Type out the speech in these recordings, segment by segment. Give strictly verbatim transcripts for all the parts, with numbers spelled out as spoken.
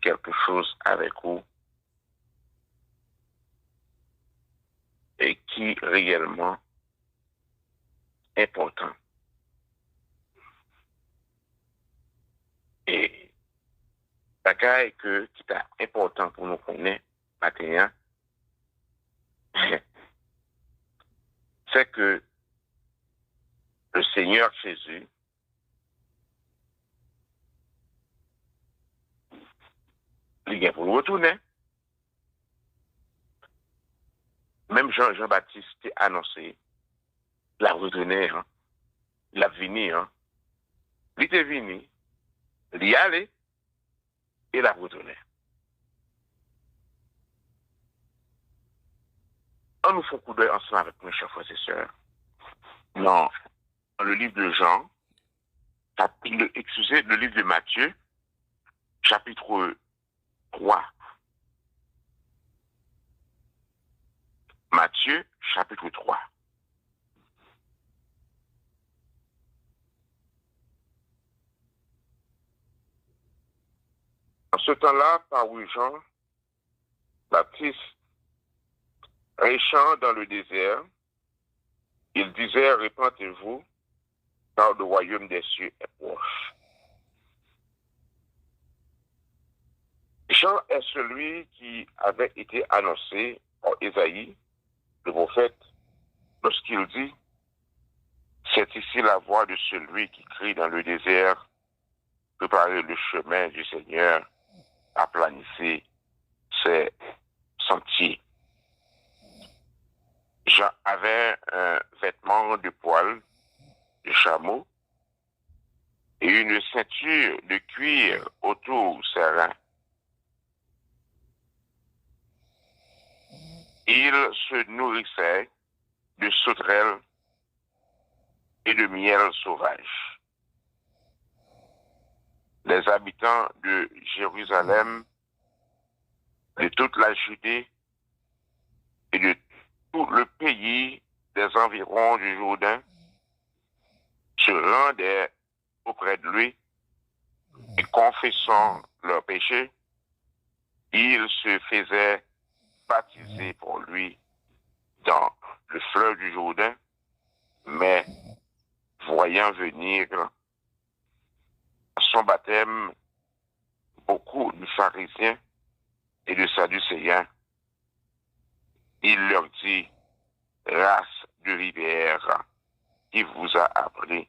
kèlke choz avèk ou e ki reyèlman enpòtan. E bagay ke, ki ta enpòtan pou nou konnen maten an, c'est que le Seigneur Jésus, li gen pou l retounen. Menm jan Jan Batis te anonse, l ap retounen, l ap vini, li te vini, li ale, e l ap retounen. Ann nou fè yon koudèy ansanm avèk mwen, chè frè e sè, nan, dans le livre de Jean, chapitre, excusez, le livre de Matthieu, chapitre trois. Matthieu, chapitre trois. En ce temps-là parut Jean Baptiste prêchant dans le désert, il disait, repentez-vous, car le royaume des cieux est proche. Jean est celui qui avait été annoncé par Ésaïe, le prophète, lorsqu'il dit, c'est ici la voix de celui qui crie dans le désert, préparez le chemin du Seigneur, aplanissez ses sentiers. Jean avait un vêtement de poil de chameau et une ceinture de cuir autour ses reins. Il se nourrissait de sauterelles et de miel sauvage. Les habitants de Jérusalem, de toute la Judée et de tout le pays des environs du Jourdain se rendaient auprès de lui et confessant leurs péchés, ils se faisaient baptiser pour lui dans le fleuve du Jourdain, mais voyant venir à son baptême beaucoup de pharisiens et de sadducéens, il leur dit, race de vipères, qui vous a appris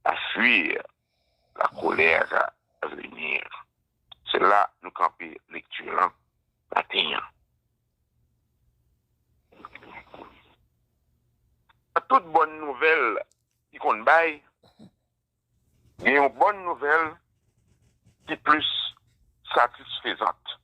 à fuir la colère à venir. Se la nou kanpe lekti lan maten an. Tout bòn nouvèl ki konn bay, gen yon bòn nouvèl ki plis satisfezant.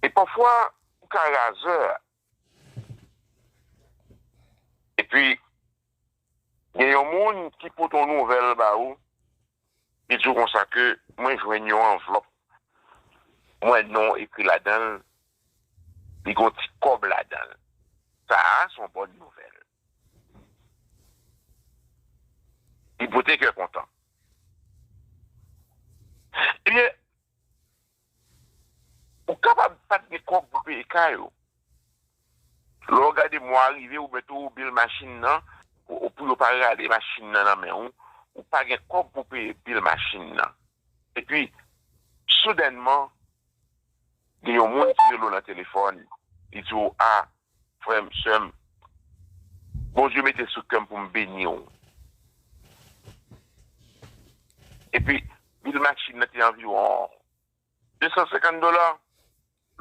E pafwa, ou ka razè. Epi, gen yon moun ki pote yon nouvèl ba ou, li di w konsa ke mwen jwenn yon anvlòp, mwen non ekri ladan l, li gon ti kòb ladan l. Sa a se yon bòn nouvèl. Li pote kè kontan. Ebyen, ou kapab pa t gen kòb pou peye kay ou. Lè w gade mwa a rive, ou mete w bil machin nan, ou, ou pou yo pa rale machin nan nan men ou, ou pa gen kòb pou peye bil machin nan. Epi, soudènman, gen yon moun ki rele w nan telefòn, li di w, a, frè m, sè m, Bondye mete sou kè m pou m beni w. Epi, bil machin nan te anviwon de san senkant dola.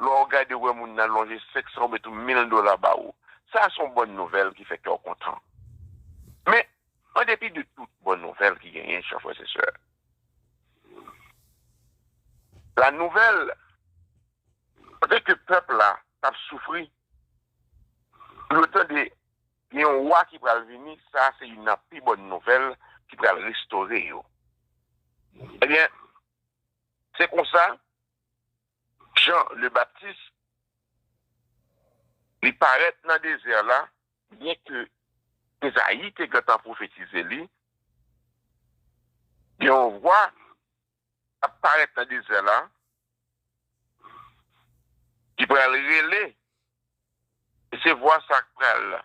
Lè w gade, w wè moun nan lonje senk san oubyen tou mil dola ba ou. Sa a se yon bòn nouvèl ki fè kè w kontan. Men, an depi de tout bòn nouvèl ki genyen, chè frè e sè, la nouvèl, pandan ke pèp la t ap soufri, yo tande gen yon wa ki pral vini, sa a se youn nan pi bòn nouvèl ki pral restore yo. Ebyen, se konsa, Jan le Baptis, li parèt nan dezè la, byenke Ezayi te gentan pwofetize li, Gen yon vwa k ap parèt nan dezè la, ki pral rele, e se vwa sa k pral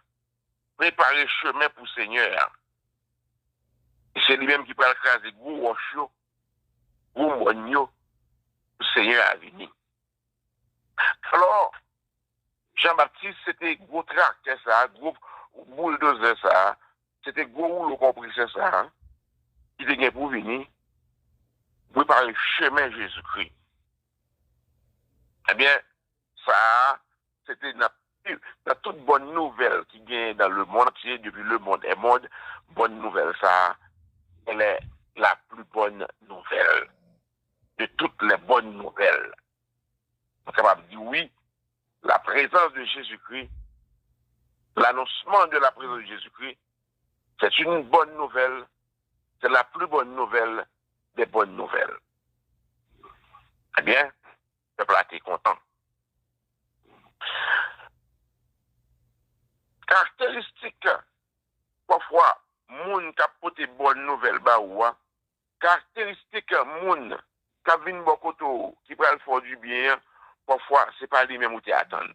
prepare chemen pou Senyè a. E se li menm ki pral kraze gwo wòch yo, gwo mòn yo, pou Senyè a vini. Alò, Jan Baptis, se te gwo traktè sa a, gwo bouldozè sa a, se te gwo woulo konpresè sa a, ki te gen pou vini, prepare chemen Jezikri. Ebyen, sa a, se te nan, nan tout bòn nouvèl ki genyen dans le monde entier, depuis le monde est monde, bòn nouvèl sa a, elle est la plus bonne nouvelle de toutes les bonnes nouvelles. Nou kapab di wi, la présence de Jésus-Christ, l'annoncement de la présence de Jésus-Christ, c'est une bonne nouvelle, c'est la plus bonne nouvelle des bonnes nouvelles. Ebyen, pèp la te kontan. Karakteristik, pafwa, moun k ap pote bòn nouvèl ba ou a, karakteristik moun k ap vin bò kote w ki pral fè w dibyen an, pafwa, se pa li menm ou te atann.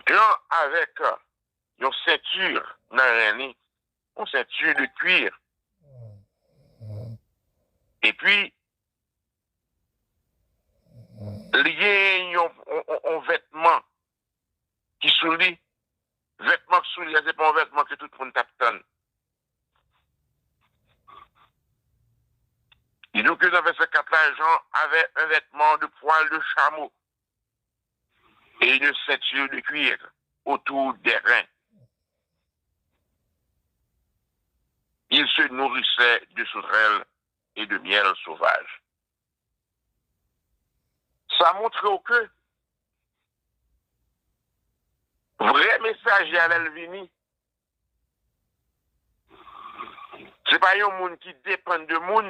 Jan avèk yon senti nan ren li, yon senti de kwir. Epi, li gen yon, yon, yon, yon vètman ki sou li. Vètman ki sou li a, se pa yon vètman ke tout moun t ap tann. Li di w ke nan vèsè kat la, Jean avait un vêtement de poil de chameau et une ceinture de cuir autour des reins. Il se nourrissait de sauterelles et de miel sauvage. Sa montre w ke vrè mesaje a, lè l vini, se pa yon moun ki depann de moun,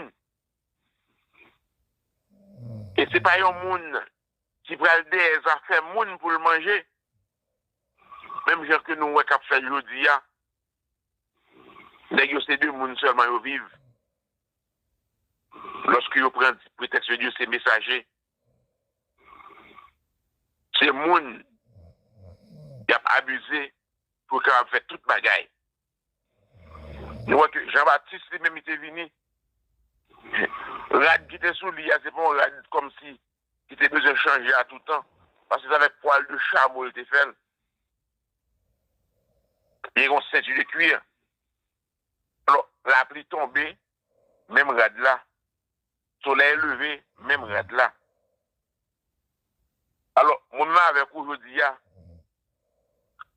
e se pa yon moun ki pral dèyè zafè moun pou l manje, menm jan ke nou wè k ap fèt jodi a. Nèg yo se de moun sèlman yo viv. Lòske yo pran pretèks yo di yo se mesaje, se moun y ap abize pou yo kapab fè tout bagay. Nou wè ke Jan Batis li menm li te vini. Rad ki te sou li a, se pa yon rad kòmsi ki te bezwen chanje a toutan. Paske se avèk pwal de chamo li te fè l. Li gen yon senti de kwir. Alò, lapli tonbe, menm rad la. Solèy leve, menm rad la. Alò, mwen menm avèk ou jodi a,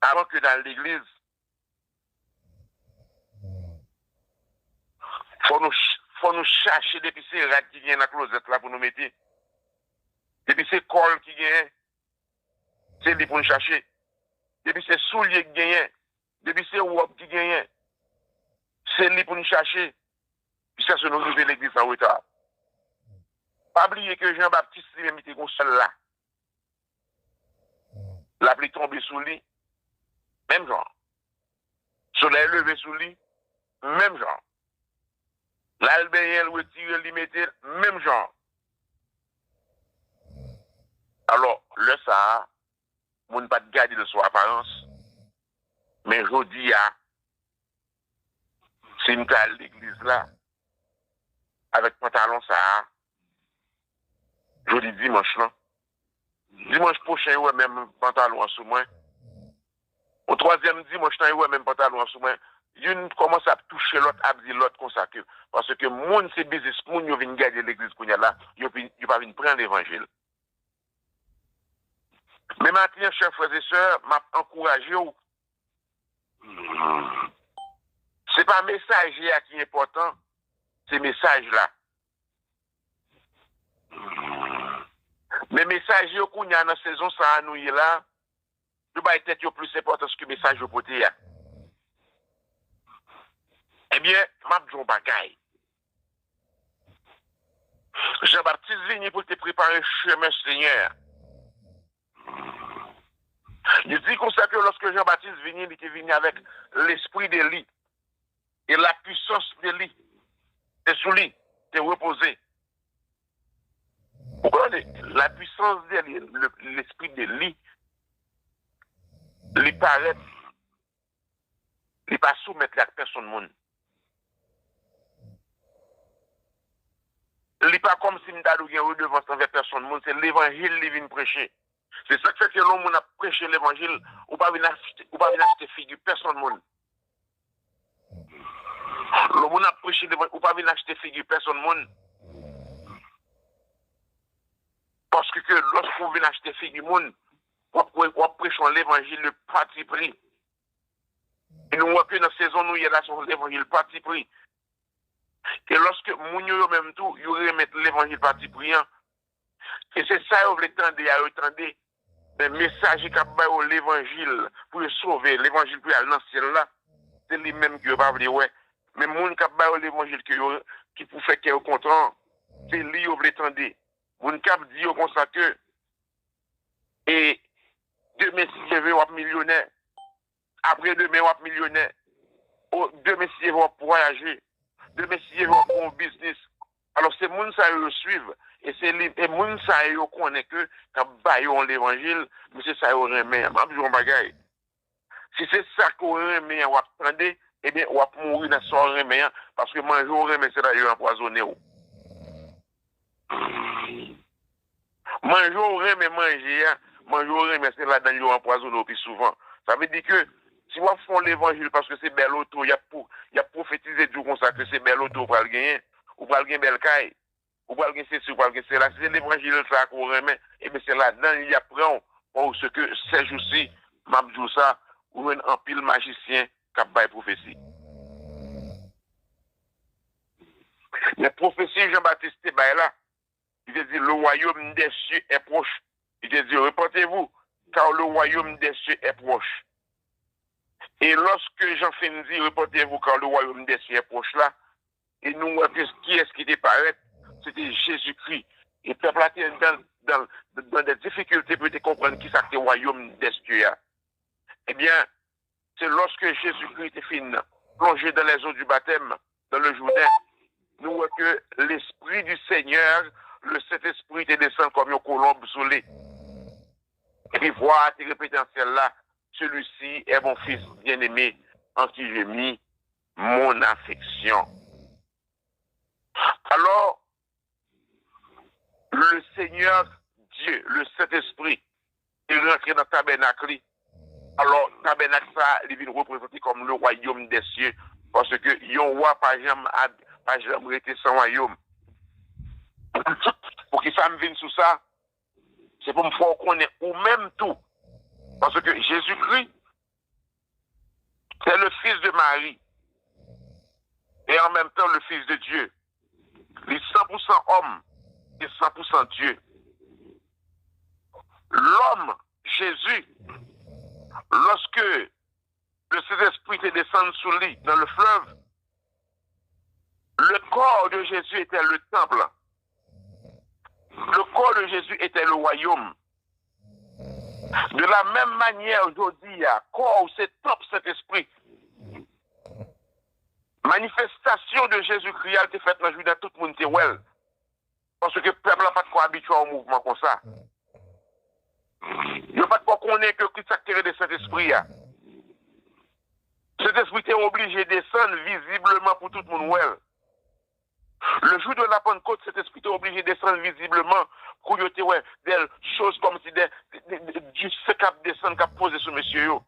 avan ke n al legliz, fò nou ch-, fò nou chache depi se rad ki gen nan klozèt la pou nou mete. Depi se kòl ki genyen, se li pou n chache. Depi se soulye ki genyen, depi se wòb ki genyen, se li pou n chache. Jiskaske nou rive legliz an reta. Pa bliye ke Jan Baptis li menm li te gon sèl la. Lapli tonbe sou li, menm jan. Solèy leve sou li, menm jan. L al benyen, l retire, li mete l, menm jan. Alò, lè sa a, moun pa t gade l sou aparans. Men jodi a, si m ta al legliz la, avèk pantalon sa a, jodi dimanch lan, dimanch pwochen, yo wè menm pantalon an sou mwen. Yon twazyèm dimanch lan, yo wè menm pantalon an sou mwen. Youn kòmanse ap touche lòt, ap di lòt konsa ke, paske moun se biznis moun, yo vin gade legliz kounye a la, yo vin, yo pa vin pran levanjil. Men maten an, chè frè e sè, m ap ankouraje w. Se pa mesaje a ki enpòtan, se mesaj la. Men mesaje yo kounye a nan sezon sa a nou ye la, yo bay tèt yo plis enpòtans ke mesaj yo pote a. Ebyen, m ap di w yon bagay. Jan Baptis vini pou l te prepare chemen Senyè a. Li di konsa ke lòske Jan Baptis vini, li te vini avèk lespri de li. E la pwisans de li te sou li, te repoze. Ou konprann? La pwisans de li, le- lespri de li, li parèt, li pa soumèt li ak pèsonn moun. Li pa kòmsi m ta dwe gen redevans anvè pèsonn moun, se levanjil li vin preche. Se sa k fè ke lè yon moun ap preche levanjil, ou pa vin achte, ou pa vin achte figi pèsonn moun. Lè yon moun ap preche levanjil, ou pa vin achte figi pèsonn moun. Paske ke lòske ou vin achte figi moun, w ap, w ap preche yon levanjil de pati pri. E nou wè ke nan sezon nou ye la, se yon levanjil pati pri. E lòske moun yo, yo menm tou, yo renmen levanjil pati pri an, e se sa yo vle tande a, yo tande. Men mesaje k ap ba yo levanjil pou yo sove, levanjil pou yo al nan syèl la, se li menm ke yo pa vle wè. Men moun k ap ba yo levanjil ke yo, ki pou fè kè yo kontan, se li yo vle tande. Moun k ap di yo konsa ke, e demen si Dye vle w ap milyonè, apre demen w ap milyonè, o, demen si Dye vle w ap vwayaje, demen si Dye vle w ap gen yon biznis. Alò, se moun sa yo yo swiv, e se li, e moun sa yo yo konnen ke k ap ba yo yon levanjil, men se sa yo renmen. M ap di w yon bagay. Si se sa ke w renmen an w ap tande, ebyen, w ap mouri nan sa w renmen an, paske manje w renmen, se la yo anpwazonnen w. Manje w renmen manje a, manje w renmen, se ladan l yo anpwazonnen w pi souvan. Sa vle di ke si w ap fè yon levanjil paske se bèl oto, y ap pwo-, y ap pwofetize di w konsa ke se bèl oto ou pral genyen, ou pral gen bèl kay, ou pral gen sesi, ou pral gen sela. Si se levanjil sa a ke w renmen, ebyen se ladan l y ap pran w. Paske sèjousi, m ap di w sa, ou jwenn anpil majisyen k ap bay pwofesi. Men pwofesi Jan Batis te bay la, li te di, le royaume des cieux est proche. Li te di, repentez-vous, car le royaume des cieux est proche. E lòske Jan fin di, repentez-vous, car le royaume des cieux est proche la, e nou wè ke kiyès ki te parèt, se te Jezikri. E pèp la te dan, dan, dan de difikilte pou yo te konprann kisa ki te wayòm dè sye a. Ebyen, se lòske Jezikri te fin plonje dans les eaux du baptême, dans le Jourdain, nou wè ke l'Esprit du Seigneur, le Saint-Esprit, te desann kòm yon kolonb sou li. Epi vwa a te repete an syèl la, celui-ci est mon Fils bien-aimé, en qui j'ai mis mon affection. Alors, le Seigneur Dieu, le Saint-Esprit, li rantre nan tabènak li. Alò, tabènak sa, li vin reprezante kòm le royaume des cieux, paske yon wa pa janm ab-, pa janm rete san wayòm. Poukisa m vin sou sa? Se pou m fè w konnen ou menm tou. Paske Jezikri, c'est le Fils de Marie et en même temps le Fils de Dieu. Li san pou san òm e san pou san Dye. Lòm, Jezi, lòske le Saint-Esprit te desann sou li nan le fleuve, le corps de Jésus était le temple. Le corps de Jésus était le royaume. De la même manière, jodi a, kò w se tanp Sentespri. Manifestasyon de Jezikri a, l te fèt nan Jida, tout moun te wè l. Paske pèp la pa t ko abitye a yon mouvman konsa. Yo pa t ko konnen ke ki sa k te rele Sentespri a. Sentespri te oblije desann vizibleman pou tout moun wè l. Le jour de la Pentecôte, Sentespri te oblije desann vizibleman pou yo te wè des choses comme si des, des, des, du feu k ap desann, k ap poze sou mesye yo.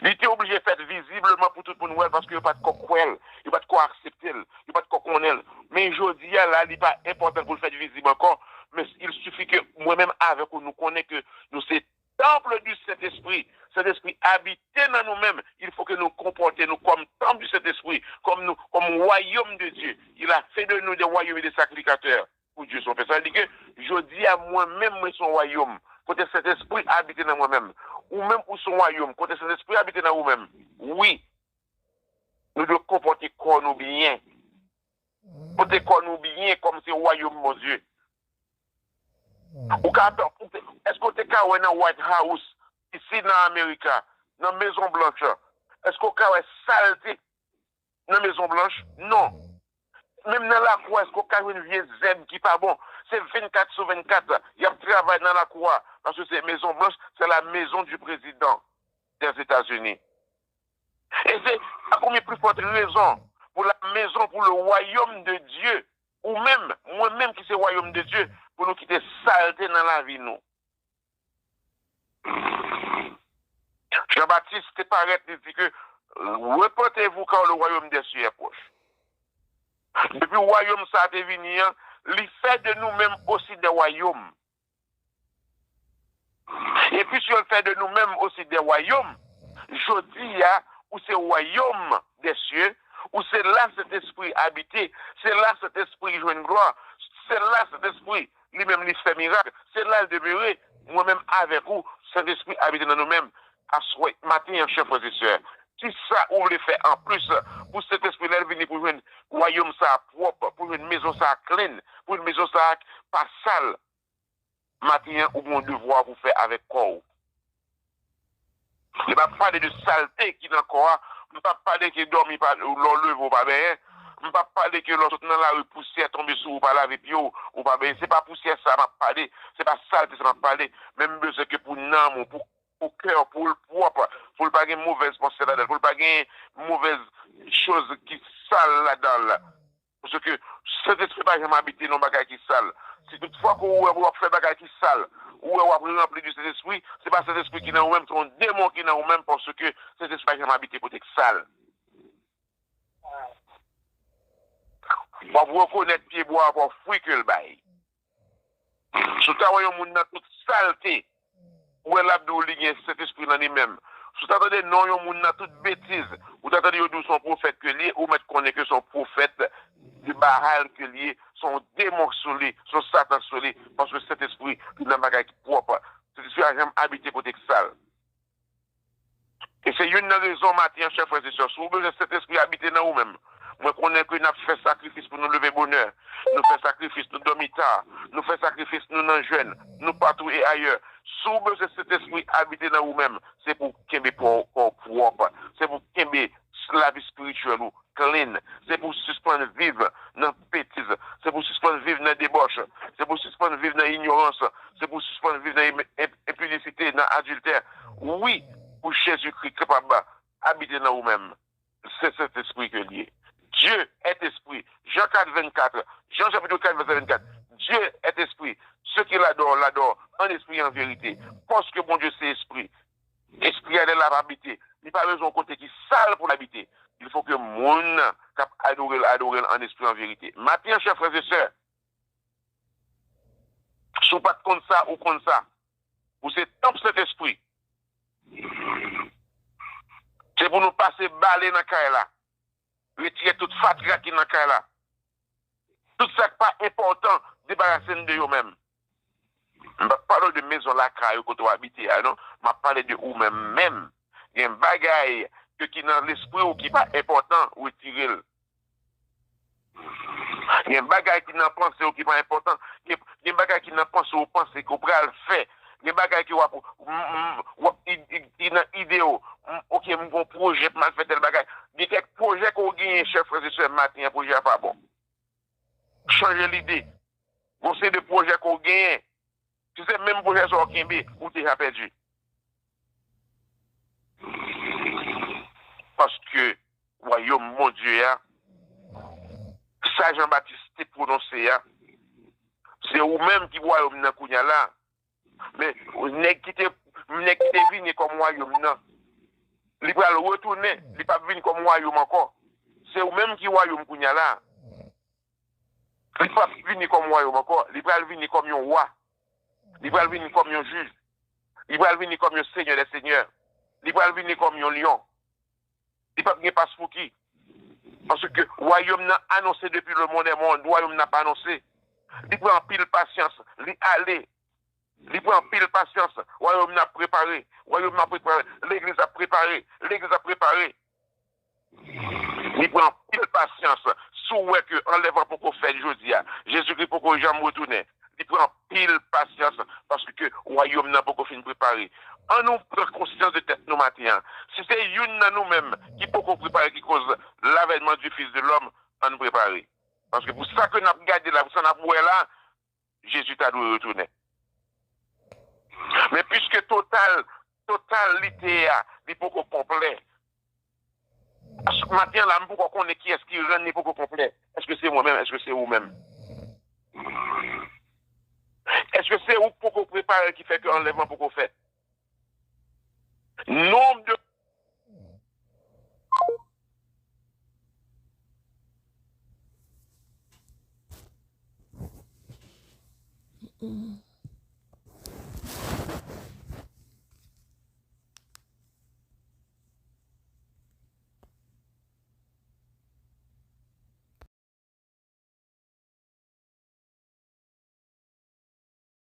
Li te oblije fèt vizibleman pou tout moun wè l, paske yo pa t ko kwè l, yo pa t ko aksepte l, yo pa t ko konnen l. Men jodi a la, li pa enpòtan pou l fèt vizib ankò, men il suffit ke mwen menm avèk ou, nou konnen ke nou se temple du Saint-Esprit. Sentespri abite nan nou menm. Il faut que nou konpòte nou kòm temple du Saint-Esprit, kòm nou, kòm wayòm de Dieu. Il a fait de nous des royaumes et des sacrificateurs pour Dieu son Père. Sa vle di ke jodi a, mwen menm, mwen se yon wayòm kote Sentespri abite nan mwen menm. Ou menm, ou se yon wayòm kote Sentespri abite nan ou menm. Wi, nou dwe konpòte kò nou byen. Pote kò nou byen kòm se wayòm Bondye. Ou ka, ou te, èske w te ka wè nan White House, isi nan Amerika, nan Mezon Blanch, Èske w ka wè salte nan Mezon Blanch? Non. Menm nan lakou a, èske w ka jwenn vye zèb ki pa bon? Se vennkat sou vennkat, y ap travay nan lakou a, paske se Mezon Blanch, c'est la maison du président des États-Unis. E se a konbyen pli fòt rezon pou la maison, pour le royaume de Dieu, ou menm, mwen menm ki se royaume de Dieu, pou nou kite salte nan lavi nou. Jean-Baptiste te parèt, li di ke, repentez-vous car le royaume des cieux est proche. Depi wayòm sa a te vini an, li fè de nou menm osi de wayòm. E piske l fè de nou menm osi de wayòm, jodi a, ou se wayòm de sye, ou se la Sentespri abite, se la Sentespri jwenn glwa, se la Sentespri li menm li fè mirak, se la l demere, mwen menm avèk ou, Sentespri abite nan nou menm. Aswè, maten an, chè frè e sè, kisa ou vle fè anplis pou Sentespri lè l vini pou jwenn wayòm sa a pwòp, pou jwenn mezon sa a clean, pou jwenn mezon sa a pa sal? Maten an, ou gen yon devwa pou fè avèk kò w. Lè m ap pale de salte ki nan kò a, m p ap pale ke dòmi pa, lè w leve w pa benyen. M p ap pale ke lè w sot nan lari, pousyè tonbe sou ou, ou pa lave pye w, ou pa benyen. Se pa pousyè sa m ap pale, se pa salte sa m ap pale. Men m bezwen ke pou nanm ou, pou, pou kè w, pou l pwòp, pou l pa gen movèz pansè ladan l, pou l pa gen movèz choz ki sal ladan l. Paske Sentespri pa janm abite nan bagay ki sal. Si tout fwa ke w wè w ap fè bagay ki sal, ou wè w ap ranpli de Sentespri, se pa Sentespri ki nan ou menm, se yon demon ki nan ou menm, paske Sentespri pa janm abite kote k sal. W ap rekonèt pyebwa a pa fwi ke l bay. Si w ta wè yon moun nan tout salte, ou wè l ap di w li gen Sentespri nan li menm. Si w ta tande non yon moun nan tout betiz, ou ta tande yo di w se yon pwofèt ke l ye, ou mèt konnen ke se yon pwofèt de Baal ke l ye, se yon demon sou li, se yon Satan sou li, paske Sentespri li nan bagay ki pwòp. Sentespri a janm abite kote k sal. E se youn nan rezon maten an, chè frè e sè, si w bezwen Sentespri abite nan ou menm, mwen konnen ke n ap fè sakrifis pou nou leve bonè, nou fè sakrifis, nou dòmi ta, nou fè sakrifis, nou nan jèn, nou patou e ayè. Si w bezwen Sentespri abite nan ou menm, se pou w kenbe kò w pwòp, se pou w kenbe lavi espirityèl ou clean. Se pou w sispann viv nan betiz. Se pou w sispann viv nan debòch. Se pou w sispann viv nan inyorans. Se pou w sispann viv nan im-, imp-, enpidisite, nan adiltè. Wi, pou Jezikri kapab abite nan ou menm. Se Sentespri ke l ye. Dieu est esprit. Jean quatre vingt-quatre. Jean chapitre quatre, verset vingt-quatre. Dieu est esprit. Ceux qui l'adorent, l'adorent en esprit et en vérité. Paske Bondye se espri. Espri a lè l ap abite, li pa bezwen yon kote ki sal pou l abite. Il faut que moun k ap adore l, adore l an espri, an verite. Maten an, chè frè e sè, si w pa t konn sa, ou konn sa. Ou se tanp Sentespri. Se pou nou pase bale nan kay la. Retire tout fatra ki nan kay la. Tout sa k pa enpòtan, debarase n de yo menm. M p ap pale w de mezon lakay ou kote w abite a, non. M ap pale de ou menm, menm. Gen bagay ke ki nan lespri w ki pa enpòtan, retire l. Gen bagay ki nan panse w ki pa enpòtan. Gen, gen bagay ki nan panse w, ou panse ke w pral fè. Gen bagay ke w ap, m, m, w ap, i, i, i nan ide w. M, oke, m gon pwojè pou m al fè tèl bagay. Gen kèk pwojè ke w genyen, chè frè e sè, maten an, pwojè a pa bon. Chanje lide. Gon seri de pwojè ke w genyen. Si se menm pwojè sa w kenbe, ou deja pèdi. Paske wayòm Bondye a, sa Jan Batis te pwononse a, se ou menm ki wayòm nan kounye a la. Men nèg ki te, nèg ki te vini kòm wayòm nan, li pral retounen, li p ap vin kòm wayòm ankò. Se ou menm ki wayòm kounye a la. Li p ap vini kòm wayòm ankò, li pral vini kòm yon wa. Li pral vini kòm yon jij. Li pral vini kòm yon senyè dè senyè. Li pral vini kòm yon lyon. Li p ap gen paspouki. Paske wayòm nan anonse depi le monde est monde, wayòm nan ap anonse. Li pran anpil pasyans, li ale. Li pran anpil pasyans, wayòm nan ap prepare, wayòm nan ap prepare, legliz ap prepare, legliz ap prepare. Li pran anpil pasyans. Si w wè ke anlèvman poko fèt jodi a, Jezikri poko janm retounen, li pran anpil pasyans paske wayòm nan poko fin prepare. An nou pran konsyans de tèt nou maten an. Si se youn nan nou menm ki poko prepare ki koz l'avènement du Fils de l'homme, an nou prepare. Paske pou sa ke n ap gade la, pou sa n ap wè la, Jezi ta dwe retounen. Men piske total, totalite a, li poko konplè. Maten an la, m poko konnen kiyès ki rann li poko konplè. Èske se mwen menm? Èske se ou menm? Èske se ou k poko prepare ki fè ke anlèvman poko fèt? Nonb de